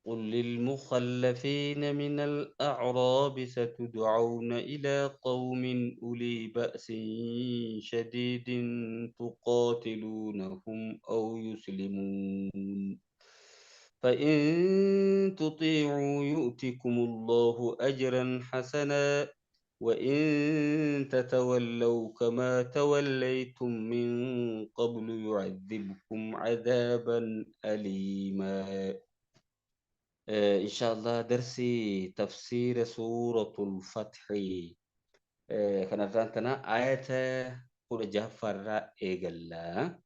قل للمخلفين من الأعراب ستدعون إلى قوم أولي بأس شديد تقاتلونهم أو يسلمون فإن تطيعوا يؤتكم الله أجرا حسنا وإن تتولوا كما توليتم من قبل يعذبكم عذابا أليما. إن شاء الله درسي تفسير سورة الفتح. كان رانتنا آية قل جعفر إيجلا.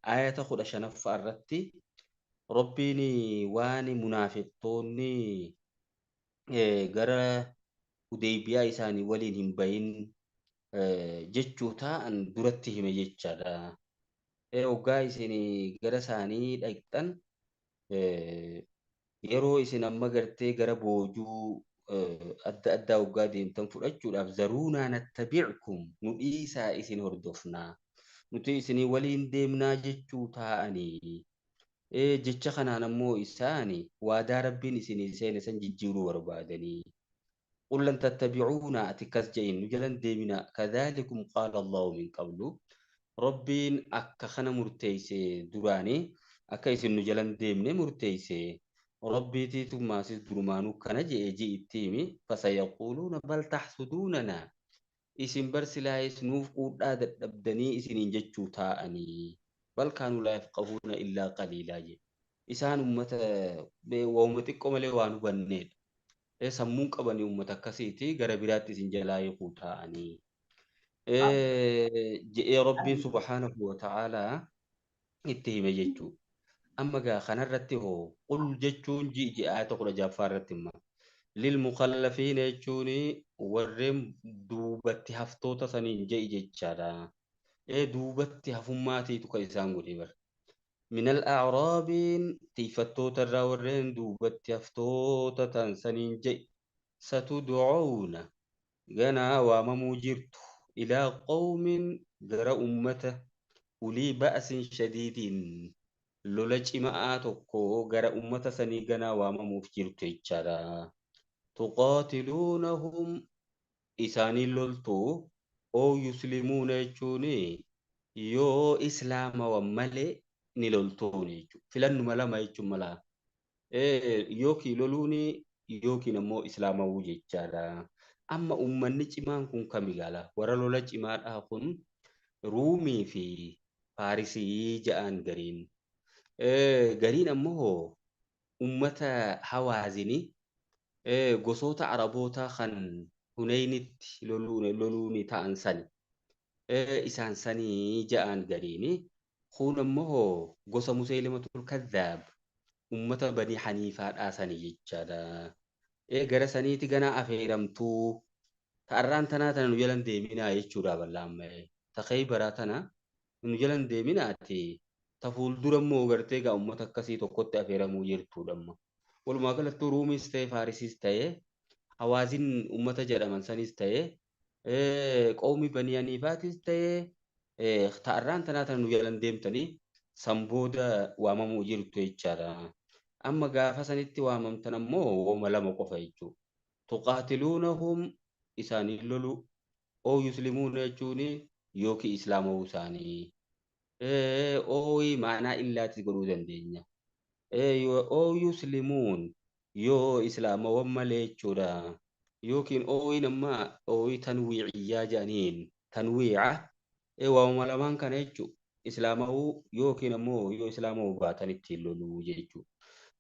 آية قل شنف الرتي ربيني واني منافقتوني gara Hudaybiyaa isaanii waliin hin bahin jechuu ta'an duratti hime jechaadha. Hoggaa isin gara isaanii dhaqxan yeroo isin amma gartee gara boojuu adda addaa hoggaa deemtan fudhachuudhaaf zaruunaa nattabi'kum nu dhiisaa isin hordofnaa nuti isinii waliin deemnaa jechuu ta'anii. Jecha kanaan ammoo isaani waadaa rabbiin isinii seene san jijjiiruu barbaadanii. قل لن تتبعونا أتكس جئين نجلن ديمنا كذلكم قال الله من قبل ربين أكا خنا مرتيسي دراني أكا إسن نجلن ديمني مرتيسي ربي تيتو ماسيس درمانو كان جئ جئ التيمي فسيقولون بل تحسدوننا إسن برسلا إسنوف قود آدت أبدني إسن إنججو تاءني بل كانوا لا يفقهون إلا قليلا جئ إسان أمة وأمتكم لوانو بنيت sammuun qabanii uummata akkasiiti gara biraatti isin jalaa hiikuu ta'anii. Je'ee Rabbiin subhaanahu wa ta'aalaa itti hime jechuudha. Amma gaa kanarratti hoo qul jechuun ji'i ji'aata 16ffaa irratti hima. Lil mukallafiina jechuun warreen duubatti haftoota saniin je'i jechaadha. Duubatti hafummaatiitu kan isaan godhe bara. من الأعراب تيفتوت الراورين دوبت يفتوت تنسنين جي ستدعون جنا ومموجرت إلى قوم جرى أمته أولي بأس شديد لولج ما أتوكو جرى أمة سني جنا ومموجرت إجرا تقاتلونهم إساني لولتو أو يسلمون يجوني يو إسلام وملي ni loltooni jechuudha. Filannuma lama jechuun mala. Yookiin loluuni yookiin ammoo islaamawuu jechaadha. Amma uummanni cimaan kun kami gala? Warra lola cimaadhaa kun Ruumii fi Faarisii ja'an gariin. Gariin ammoo uummata Hawaazinii gosoota Arabootaa kan Huneynitti loluuni ta'an sani. Isaan sanii ja'an gariini. Kun ammoo gosa Musaylimatul Kaddaab uummata Banii Haniifaa dhaasanii jechaadha. Gara saniiti ganaa afeeramtuu ta'arraan tanaa tana nu jalan deeminaa jechuudha bal'aa amma. Ta Khaybaraa tana nu jalan deeminaati. Ta fuuldura immoo gartee gaa uummata akkasii tokkotti afeeramuu jirtudha amma. Walumaa galatti Ruumis ta'e Faarisiis ta'e Hawaazin uummata jedhaman sanis ta'e qawmi Banii Haniifaatis ta'e ta'arraan tanaa tana nu jalan deemtanii san booda waamamuu jirtu jechaadha. Amma gaafa sanitti waamamtan ammoo wooma lama qofa jechuudha. Tuqaatiluunahum isaanii lolu oo yuslimuuna jechuun yookiin islaamawuu isaanii. Ooyi maanaa illaatti godhuu dandeenya. Oo yuslimuun yoo islaamawan malee jechuudha. Yookiin ooyin ammaa ooyi tanwiiciyyaa jedhaniin tanwiica waamama lamaan kana jechuudha. Islaamawuu yookiin ammoo yoo islaamawuu baatan ittiin loluu jechuudha.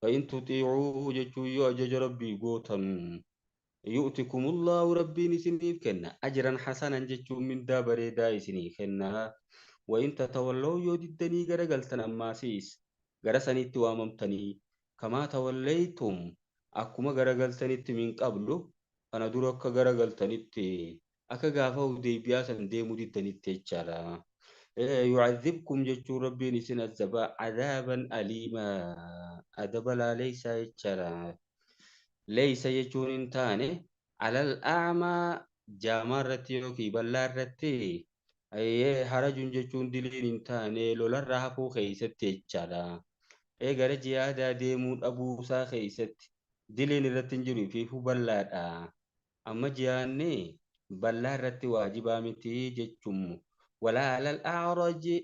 فإن تطيعوه جتشو يو أجج ربي قوتا يؤتكم الله ربي سنيف كنا أجرا حسنا جتشو من دابر داي سني كنا وإن تتولوا يوددني غرقلتن أما سيس غرسني تواممتني كما توليتم أكما غرقلتني من قبل أنا درك غرقلتني أكا غافو دي بياسن ديمو ددني تيتشارا يعذبكم جتشو ربي نسن الزبا عذابا أليما أدب لا ليس يتشرا ليس يجون انتاني على الأعمى جامرتي يوكي بلارتي Ayyee harajuun jechuun diliin hin taane lolarraa hafuu keessatti jechaadha. Gara jihaadaa deemuu dhabuusaa keessatti diliin irratti hin jiru fi bal'aadha. Amma jihaanni bal'aa irratti waajibaa miti jechuun walaa alal a'raji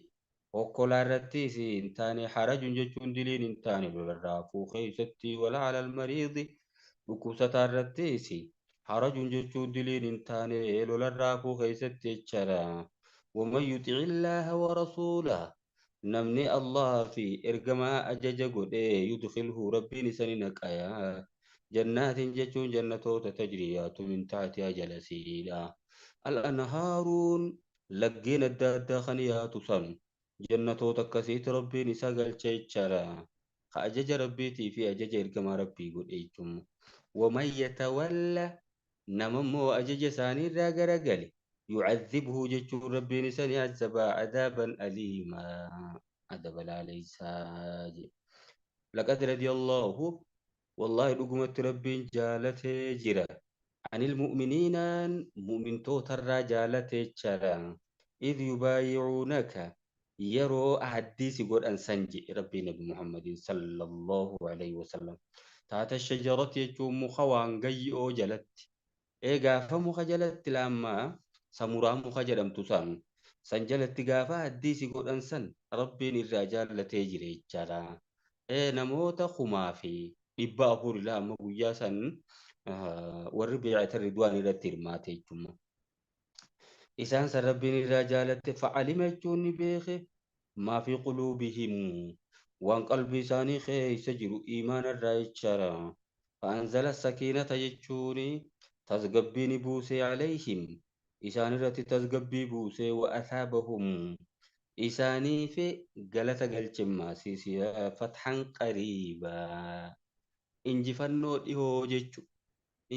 hokkolaa irrattis hin taane harajuun jechuun diliin hin taane lolarraa hafuu keessatti walaa alal mariidi dhukkubsataa irrattis harajuun jechuun diliin hin taane lolarraa hafuu keessatti jechaadha. ومن يطع الله ورسوله نمني الله في إرجما أجج قد يدخله ربي نسني نقايا جنات جتون جنة تجريات من تحتها جلسيلا الأنهار لقين الدخنيات سن جنة تكسيت ربي نسقل شيء أجج ربي في أجج إرجما ربي قد إيتم ومن يتولى نممو أجج ساني راقرقلي يعذبه جت ربي نسني عذبا عذابا أليما عذاب لا ليس لقد رضي الله والله لقمت ربي جالته جرا عن المؤمنين مؤمن توتر جالته جرا إذ يبايعونك يرو أحديث قول أن سنجي ربي نبي محمد صلى الله عليه وسلم تحت الشجرة يجوم خوان قيئو جلت إيه غافة مخجلت لما samuraa muka jedhamtu san san jalatti gaafa haddiisi godhan san rabbiin irraa jaallatee jire jechaadha. Namoota 14,000 ilaa amma guyyaa san warri beeyata ridwaan irratti hirmaate jechuudha. Isaan san rabbiin irraa jaalatte fa'alima jechuun ni beeke maa fi quluubihim waan qalbii isaanii keessa jiru iimaana irraa jechaadha. Fa'anzala sakiinata jechuun tasgabbii ni buuse alayhim. Isaan irratti tasgabbii buusee wa'asaabahum isaanii fi galata galchimmaasiis fatxan qariibaa injifannoo dhihoo jechu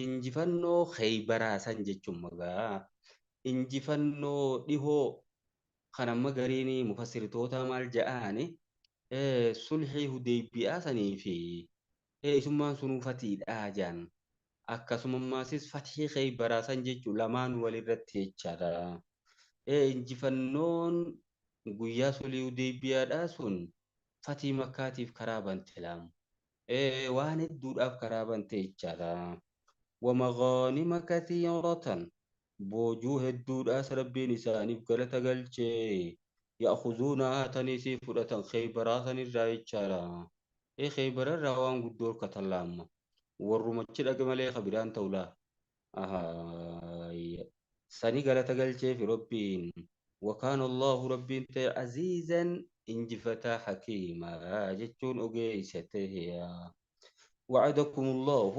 injifannoo kheybaraa san jechuun magaa injifannoo dhihoo kan amma gariin mufassirtoota maal ja'aani sulhii hudeybiyaa sanii fi isummaan sunuu fatiidhaa ja'an. Akkasuma ammasis fathii kheybaraa san jechuun lamaan walirratti jechaadha. Injifannoon guyyaa sulhii hudeybiyaadhaa sun fatii makkaatiif karaa bante laamu. Waan hedduudhaaf karaa bante jechaadha. Wamaghaanima kathiiratan boojuu hedduudhaas rabbiin isaaniif galata galchee ya'khuzuunahaa taniisii fudhatan kheybaraa sanirraa jechaadha. Kheybararraa waan guddoo hirkatan laamma. Warrumachi dhaqe malee kabiraan ta'ulaa. Sani galata galcheefi rabbiin. وكان الله ربي عزيزا إنجفتا حكيما جتون أجيسته وعدكم الله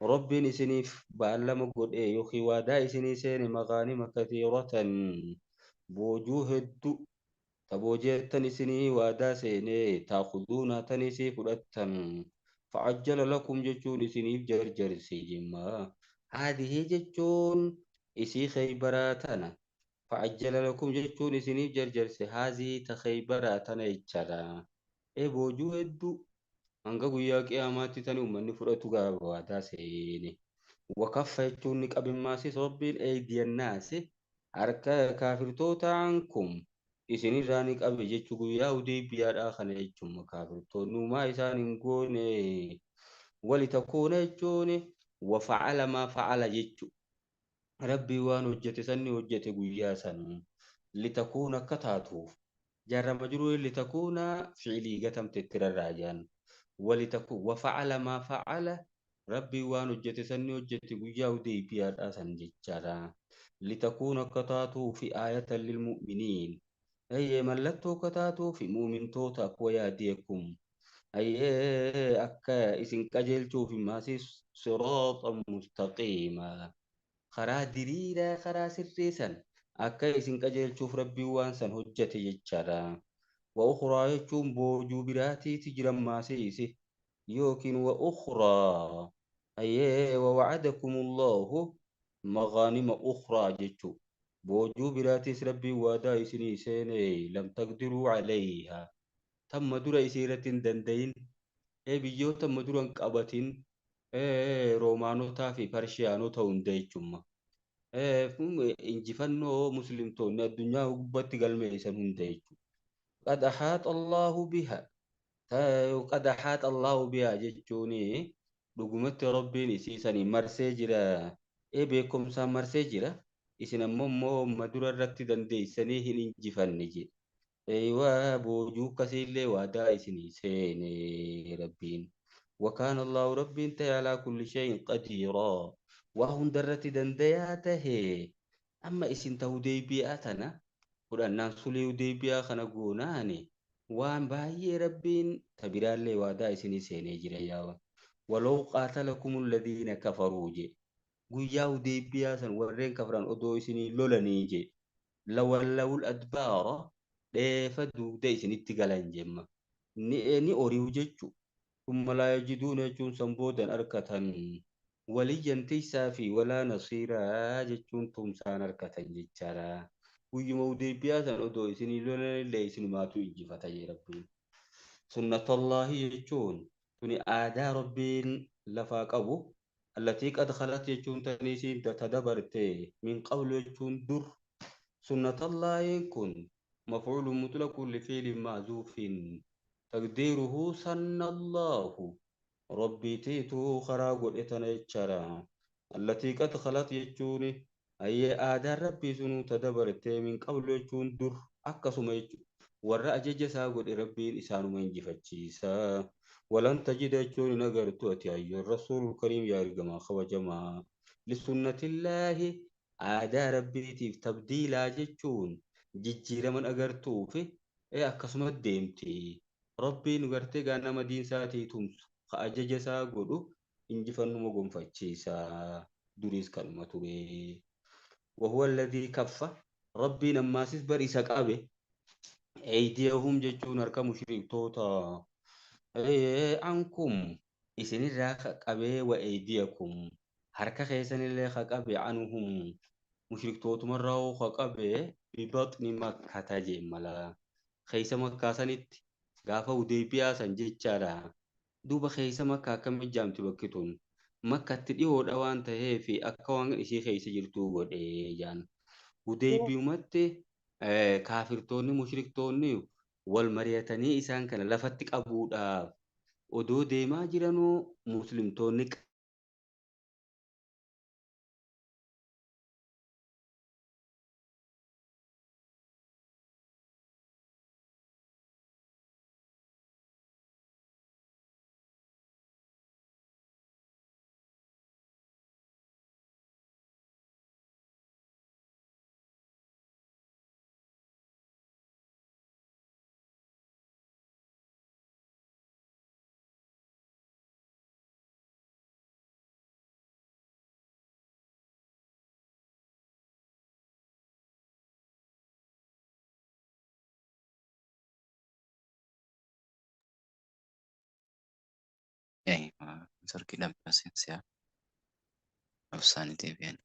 ربي نسنيف بعلم قد إيه يخي وادا إسني سين مغانم كثيرة بوجوه الدو تبوجيت نسني وادا سيني تأخذون تنسي فرأتن فعجل لكم جتون إسنيف جرجر سيجما هذه جتون إسي خيبراتنا فعجل لكم جتون إسنيف جرجر سي هذه تخيبراتنا إجرا إيه بوجوه الدو hanga guyyaa qiyaamaatti tani uummanni fudhatu gaafa waadaa seene. Wakaffa jechuun ni qabimmaasi rabbiin eeydiyannaasi harka kaafirtootaan kun isinirraa ni qabe jechuu guyyaa hudeybiyaadhaa kana jechuun kaafirtoonni uumaa isaan hin goone. Walitakuuna jechuun wafacala maa facala jechu rabbii waan hojjete sanni hojjete guyyaa san litakuuna akka taatuuf jaarrama jiru litakuuna ficilii gatamte itti rarraajaan. ولتكون وفعل ما فعل ربي وان هجت سني هجت قيا وديبيا سن جتشارا لتكون كتاتو في آية للمؤمنين أي ملتو كتاتو في مؤمن توتا وياديكم أي أكا إسن كجلتو في ماسي صراطا مستقيما خرا دريرا خرا سريسا أكا إسن كجلتو في ربي وان سن هجت جتشارا وأخرى يجوم بوجو براتي تجرم ما سيسي يوكن وأخرى أيه ووعدكم الله مغانم أخرى جتشو بوجو براتي ربي وادا سني سيني لم تقدروا عليها تم در إسيرة دندين إيه بيو تم در قبتين إيه رومانو تا في فرشيانو تاوندي جمّا Injifannoo muslimtoonni addunyaa gubbatti galmeessan hunda jechuudha. Qad ahaata Allahu biha. Qad ahaata Allahu biha jechuun dhugumatti Rabbiin isiisanii marsee jira. Beekumsaan marsee jira. Isin ammoo madura irratti dandeessanii hin injifanne jedhe. Eeywaa boojuu akkasiillee waadaa isinii seene Rabbiin. وكان الله رب على كل شيء قديرا. وهم درت دندياته. أما إسن تهديبياتنا قرآن سولي وديبيا خنقوناني وان باهي ربين تبرال لي وادا إسني سيني جريا. ولو قاتلكم الذين كفروا جي قيا وديبيا سن ورين كفران أدو إسني لولني جي لولوا الأدبار ديفدو دي إسني اتقالان جيما ني أوريو جيتشو. ثم لا يجدون يجون سنبودا أركة وليا تيسا في ولا نصيرا جتون تمسان أركة جتشارا. ويوم وديبيا أدو إسني لولا ليس ما تيجي فتاي ربي. سنة الله يجون تني آدا ربين لفاق أبو التي قد خلت يجون تنيسين تدبرت من قبل يجون در. سنة الله يكون مفعول مطلق لفعل معزوف تقديره سن الله ربي تيتو خراغ إتنيتشرا التي قد خلت يجوني أي آدار ربي سنو تدبرت من قبل يجون در أكسو ما يجون ورأ ججسا قد ربي إسانو من جفتشيسا. ولن تجد يجوني نقر تؤتي أي الرسول الكريم يا رجما خوجما لسنة الله آدار ربي تيف تبديلا ججون ججير من أقرتو في إيه أكسو الديمتي ربي نغرتي غانا مدين ساتي تمس خأجج سا قدو إنجفن مغم فتشيسا دريس كلمة تري. وهو الذي كف ربي نماسس بريسا قابي أيديهم ججون أركا مشرك توتا عنكم إسن الراخ قابي وأيديكم حركة خيسن اللي خقابي عنهم مشرك توت مرة خقابي ببطن مكة جملا خيس مكة سنت gaafa Hudaybiyaa san jechaadha. Duuba keessa Makkaa akkamitti jaamti bakki tun? Makkatti dhiyoodha waan ta'eef akka waan ishee keessa jirtuu godhee jaan. Hudaybiyumatti kaafirtoonni mushriktoonni wal mari'atanii isaan kana lafatti qabuudhaaf odoo deemaa jiranuu muslimtoonni Sarki paciencia. Obsaan deebi'an.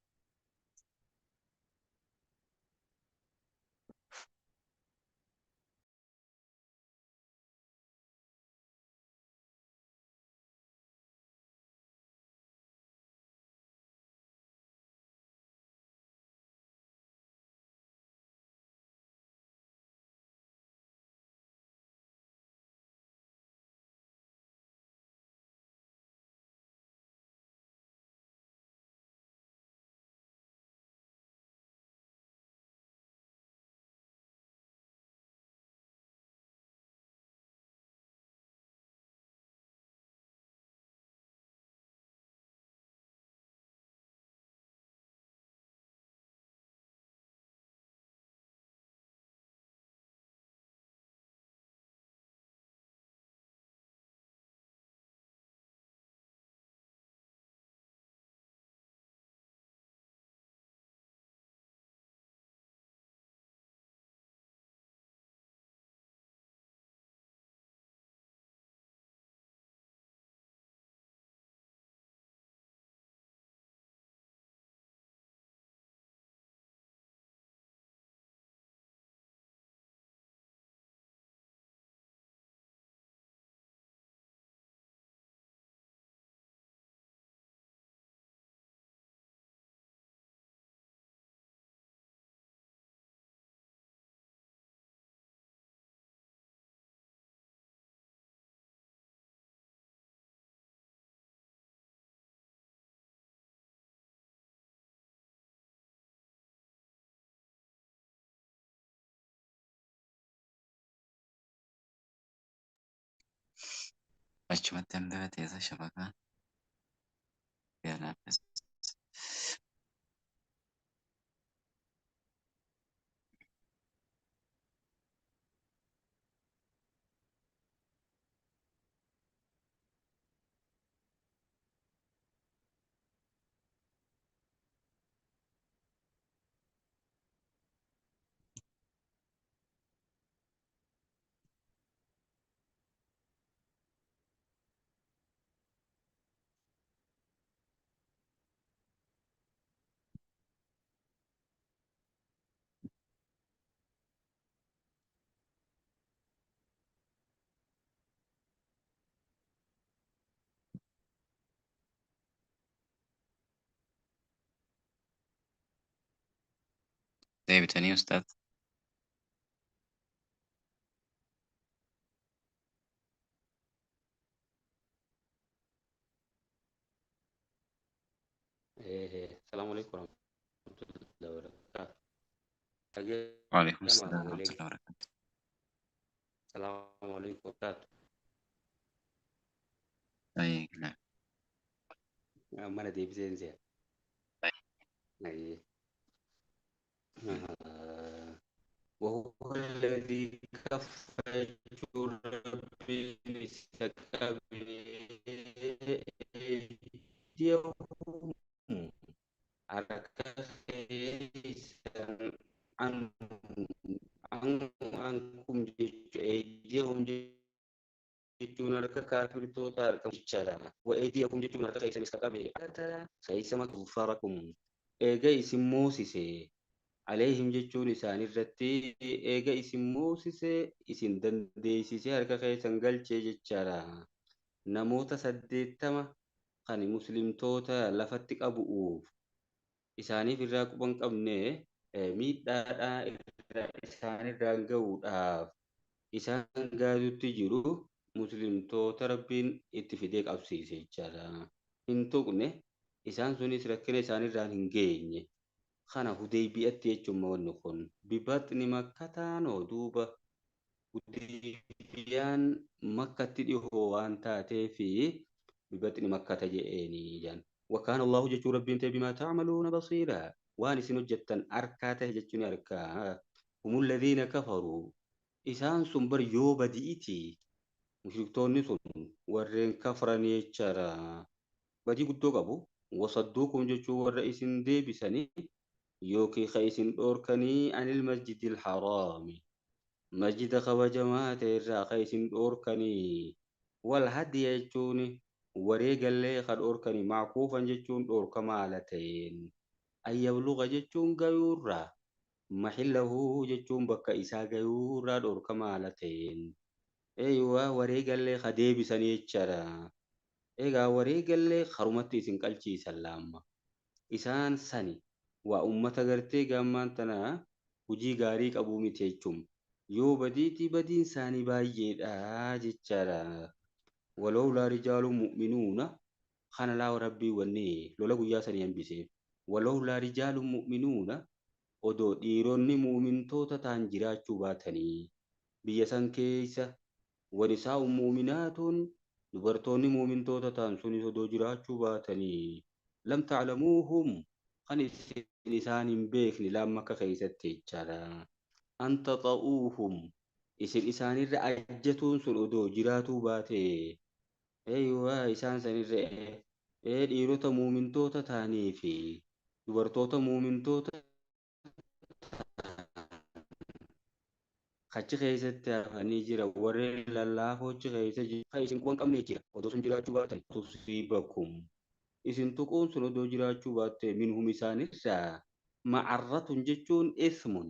Achumatti hambifate isa shabakaan yaalaa. Deebitanii ustaaz. السلام عليكم ورحمة الله وبركاته. وعليكم جماعة السلام ورحمة سقلي الله وبركاته. السلام عليكم وبركاته. طيب لا. mana deebiseen se'a. وهو الذي كف ربي أيديهم على كيسا عن عنكم أيديهم jechuun harka kaafirtoota harka jechaadha. Wa'eediyakum jechuun harka keessa isa qabe. Keessa kuffarakum. Eega isin moosise. Aleehim jechuun isaan irratti eega isin moosise isin dandeessise harka keessan galchee jechaadha. Namoota 80 kan muslimtoota lafatti qabu'uuf isaaniif irraa quban qabne miidhaadhaa isaanirraan ga'uudhaaf isaan gaadutti jiru muslimtoota rabbiin itti fidee qabsiise jechaadha. Hin tuqne isaan sunis rakkina isaanirraan hin geenye. Kana Hudaybiyaatti jechuun wanni kun bibaxni makkataanoo duuba Hudaybiyaan makkatti dhihoo waan taateefi bibaxni makkata je'eenii jaan. Wakaan Allahu jechuun rabbiin ta'e bimaa ta'amaluuna basiira. Waan isin hojjettan harkaa ta'e jechuun harkaa. Humul ladhiina kafaruu. Isaan sun bar yoo badi'iti. Mushriktoonni sun warreen kafaran jechaadha. Badii guddoo qabu. Wasadduukum jechuun warra isin deebisanii yookiin ka isin dhoorkanii anil masjidil haraami. Masjida kabajamaa ta'e irraa ka isin dhoorkanii. Wal hadiya jechuun wareegallee ka dhoorkanii mackuufan jechuun dhoorkamaa ala ta'een. Ayyabluga jechuun gayuurraa. Maxillahu jechuun bakka isaa gayuurraa dhoorkamaa ala ta'een. Eeywa wareegallee ka deebisanii jechaadha. Egaa wareegallee karumatti isin qalchiisan laamma. Isaan sani waa ummata gartee gammaan tana hojii gaarii qabuu miti jechuun. Yoo badiitii badiin isaanii baay'eedha jechaadha. Walowlaa rijaalu mu'minuuna kana laa rabbii wanni lola guyyaa sanii hambiseef. Walowlaa rijaalu mu'minuuna odoo dhiironni mu'mintoota ta'an jiraachuu baatanii biyya san keessa wanisaa'u mu'minaatuun dubartoonni mu'mintoota ta'an sunis odoo jiraachuu baatanii lam ta'lamuuhum kan isin isaan hin beekne lamma akka keessatti jechaadha. An taxa'uuhum isin isaanirra ajjatuun sun odoo jiraatuu baate eeyyuwaa isaan sanirra dhiirota muumintoota ta'anii fi dubartoota muumintoota achi keessatti hafanii jira warreen lallaafoo achi keessa jira kan isin quban qabne jira odoo sun jiraachuu baatan tusiibakum isin tuquun sun odoo jiraachuu baatte minhum isaanirraa ma'arratun jechuun ismun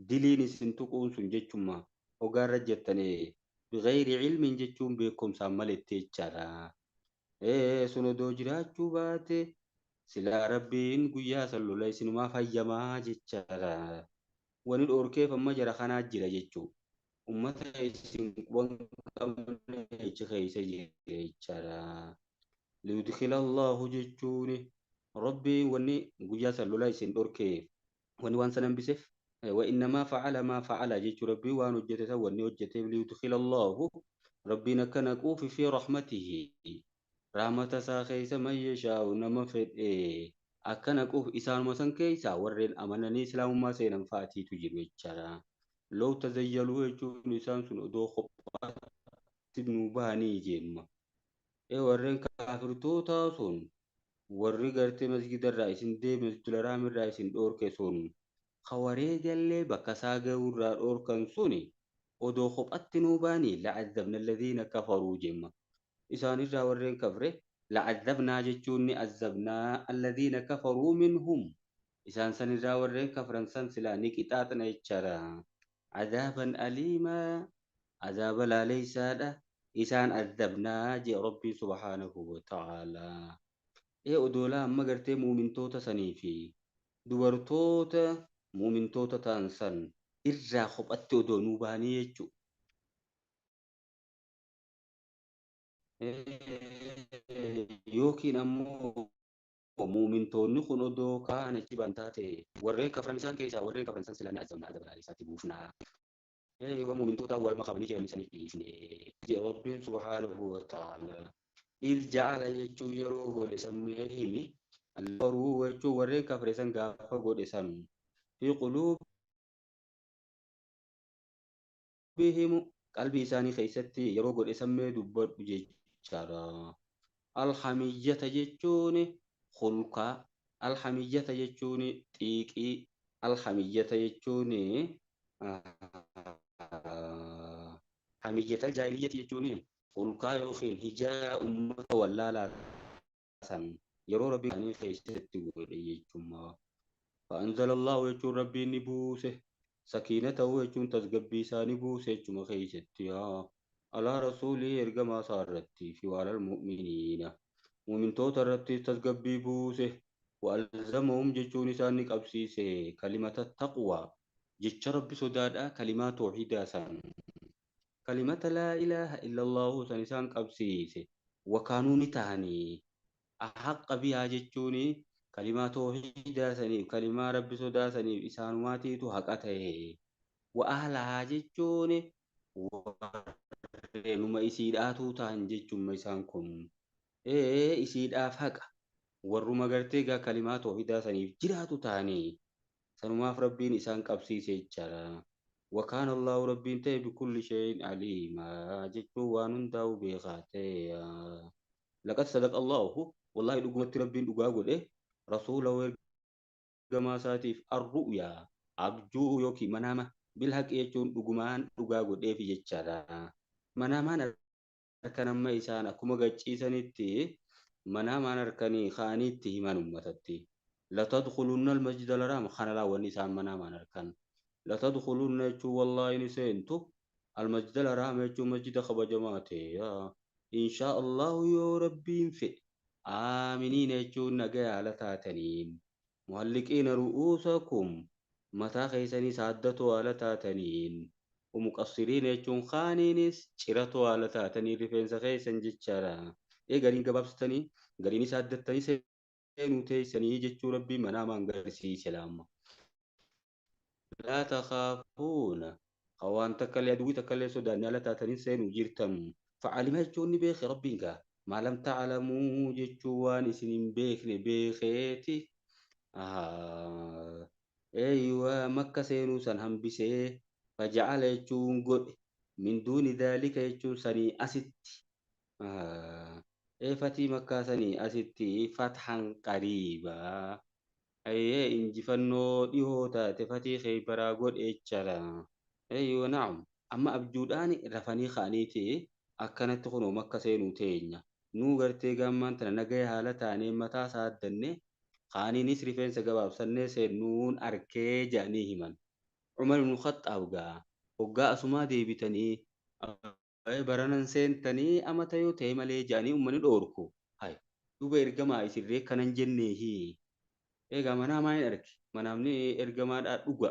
diliin isin tuquun sun jechuma hogaarra jettanii bigayri ilmiin jechuun beekumsaan maletti jechaadha. Sun odoo jiraachuu baate silaa rabbiin guyyaa san lola isinumaa fayyamaa jechaadha. Wani dhoorkeef amma jara kanaa jira jechuudha. Ummata isin quban qabne achi keessa jira jechaadha. Liyudkhila Allahu jechuun rabbiin wanni guyyaa san lola isin dhorkeef wanni waan san hambiseef وإنما فعل ما فعل جيت ربي وان وجدته واني وجدته ليدخل الله Rabbiin akka naquufi fi rahmatihi rahmata isaa keessa man yashaa'u nama fedhe akka naquuf isaanuma san keessaa warreen amananii islaamummaa seenan fa'aatiitu jiru jechaadha. Law tazayyaluu jechuun isaan sun odoo kophaatti nu bahanii jemma. Warreen kaafirtoota sun warri gartee masgidarraa isin deeme masjidul haraamirraa isin dhoorke sun kawareegallee bakka isaa gahuurraa dhoorkan suni odoo kophatti nuu baanii la'azzabna alladhiina kafaruu jemma. Isaanirraa warreen kafre la'azzabnaa jechuun ni azzabnaa alladhiina kafaruu minhum. Isaan sanirraa warreen kafran san silaa ni qixaaxna jechaadha. Azaaban aliimaa azaaba laaleysaadha. Isaan azzabnaa jee Rabbiin subhaanahu wa ta'aalaa. Odoolaa amma gartee muumintoota sanii fi dubartoota muumintoota ta'an san irraa kophatti odoo nuu bahanii jechuudha. Yookiin ammoo muumintoonni kun odoo kaan achi ban taate warreen kafran isaan keessaa warreen kafran san silaa ni azabnaa azaba laaleysaatti buufnaa. Yoo muumintoota wal makamanii jiran isaniif dhiifne jee Rabbiin subhaanahu wa ta'aalaa. Iz ja'ala jechuun yeroo godhe sammee himi kafaruu jechuun warreen kafre san gaafa godhe san fi quluubihim qalbii isaanii keessatti yeroo godhe sammee dubbadhu jechaadha. Alhamiyyata jechuun khulqaa, alhamiyyata jechuun xiiqii, alhamiyyata jechuun hamiyyata jaahiliyyati jechuun khulqaa yookiin hijaa uummata wallaalaa san yeroo rabbi isaanii keessatti godhe jechuudha. فأنزل الله jechuun rabbiin ni buuse sakiinatahu jechuun tasgabbii isaa ni buuse jechuma keessatti alaa rasuulii ergamaa isaa irratti fi waalal mu'miniina muumintoota irratti tasgabbii buuse wa'alzamahum jechuun isaan ni qabsiise kalimata taqwaa jecha rabbi sodaadhaa kalimaa toohidaa san kalimata laa ilaaha illallahu san isaan qabsiise wakaanuu ni tahanii ahaqqa bihaa jechuun kalimaa toohidaa saniif kalimaa rabbi sodaa saniif isaanumaatiitu haqa ta'e wa ahlahaa jechuun warreenuma isiidhaatuu ta'an jechuun isaan kun isiidhaaf haqa warruma gartee gaa kalimaa toohidaa saniif jiraatu ta'anii sanumaaf rabbiin isaan qabsiise jechaadha. وكان الله ربي انتهي بكل شيء عليما جتشو وان داو بيخاتي لقد صدق الله والله لقمت ربي لقاقل إيه رسوله كما ساتيف الرؤيا أبجو يوكي منامة بالحق يجون لقمان لقاقل إيه في جتشارا منامان أركان ما إسان أكما قجيسانيتي منامان أركاني خانيتي من أمتتي لتدخلن المسجد الحرام خانا لا ونسان منامان أركان لتدخلن يجو والله نسينتو المسجد الحرام يجو مسجد خبجماتي يا إن شاء الله يا ربي في آمنين يجو نجا على تاتنين مهلكين رؤوسكم متى خيسني سادتو على تاتنين ومقصرين يجون خانينس شرتو على تاتنين رفنس خيسن جتشارا إيه غرين قبابستني غريني سادتني سينو تيسني جتشو ربي منامان غرسي سلام لا تخافون خوان تكلي أدوي تكلي سوداني لا تاتنين سينو جرتم فعلم جوني بيخ ربك ما لم تعلموا جتشوان سنين بيخني بيخيتي أيوة مكة سينو سنهم بسي فجعل يجون قد من دون ذلك يجون سني أست إيه فتي مكة سني أستي فتحا قريبا أي إنجفنو ديهوتا تفتي خيبرا قد إتشارا أيوة نعم أما أبجوداني رفني خانيتي أكنت خنو مكة سينو تينيا نو غرتي غمان تنا نغي حالة تاني متا سادني خاني نس رفين سغباب سنة سينون أركي جاني همان عمر بن الخطاب غا وغا أسما ديبتني برانن سينتني أما تيو تيمالي جاني أمني دوركو هاي دوبا إرغما إسري كنن جنيه Egaa manaamaa hin arge. Manaamni ergamaadhaa dhuga.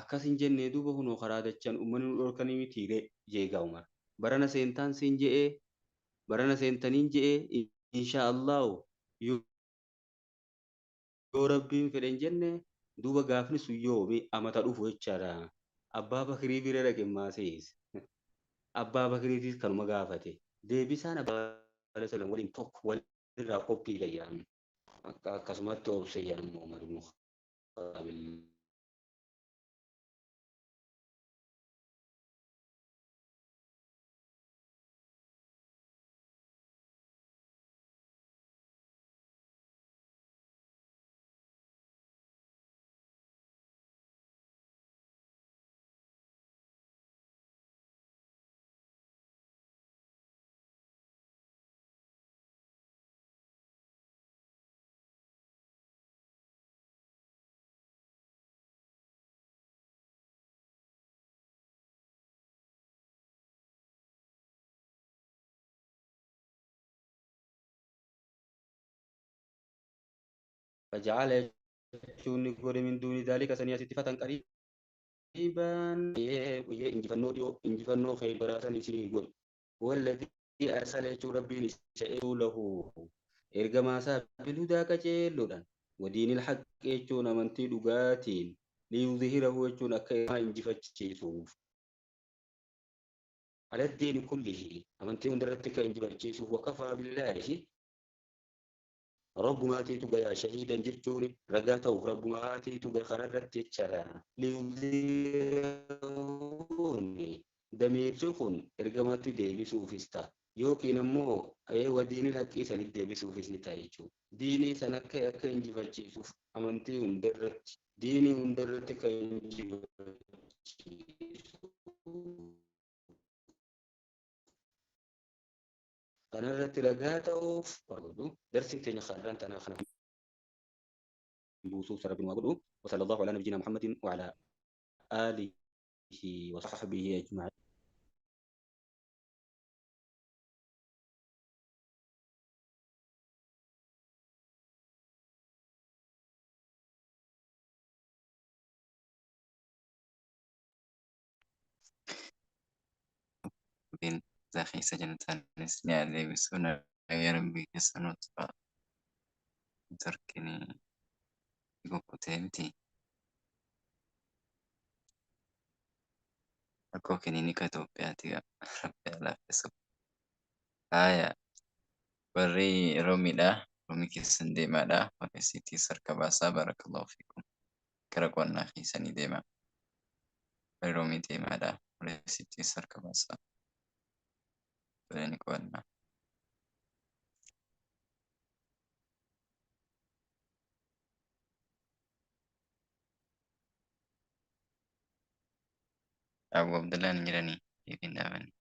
Akkas hin jennee duuba kunoo karaa dachaan uummanni nu dhorkanii mitiiree jeegaa Umar. Barana seentaan siin je'ee barana seentaniin je'ee insha Allahu yoo rabbiin fedhen jenne duuba gaafni sun yoomi amata dhufu jechaadha. Abbaa Bakirii bira dhaqe maasees. Abbaa Bakriitis kanuma gaafate. Deebisaan abbaa sallam waliin tokko walirraa qophii gayyaan. Akkasumatti obse jedhamu Umar ibn Khattaab. فجعل jechuun godhe min duuni daalika sanii asitti fatan qariibaan injifannoo dhiyoo injifannoo Khaybaraa san isinii godhe. Walladii arsala jechuun rabbiin isa lahu ergamaa isaa bilhudaa qajeelloodhaan wadiinil haqqi jechuun amantii dhugaatiin liyudhihirahu jechuun akka injifachiisuuf. على الدين كله أمنتي hundarratti kan injifachiisuuf وكفى بالله Rabbumaatiitu gayaa shahiidan jechuun ragaa ta'uuf rabbumaatiitu kanarratti jechaadha. Liyudhirahuun damiirri kun ergamatti deebisuufis ta'a. Yookiin ammoo wadiinil haqqii sanitti deebisuufis ni ta'a jechuudha. Diinii san akka akka injifachiisuuf amantii hundarratti diinii hundarratti kan injifachiisu. Kanarratti ragaa ta'uuf godhu darsiin keenya kanarraan tanaa kana buusuuf rabbiin waa godhu. وصلى الله على نبينا محمد وعلى آله وصحبه أجمعين. Rabbiin keessa jannataanis ni adeemsisu nagaa rabbii keessa nu tuqa. Torkini kukkutee miti. Rakkoo kilinika Itoophiyaati rabbi laaffisu. Haaya warri Roomiidha. Roomii keessan deemaadha. Warri Siitiis harka baasaa barakallahu fiikum. Gara qonnaa keessanii deema. Warri Roomii deemaadha. Warri Siitiis harka baasaa. Toleni qo'annaa. Abu Abdullaan hin jiranii deebiin dhaabanii.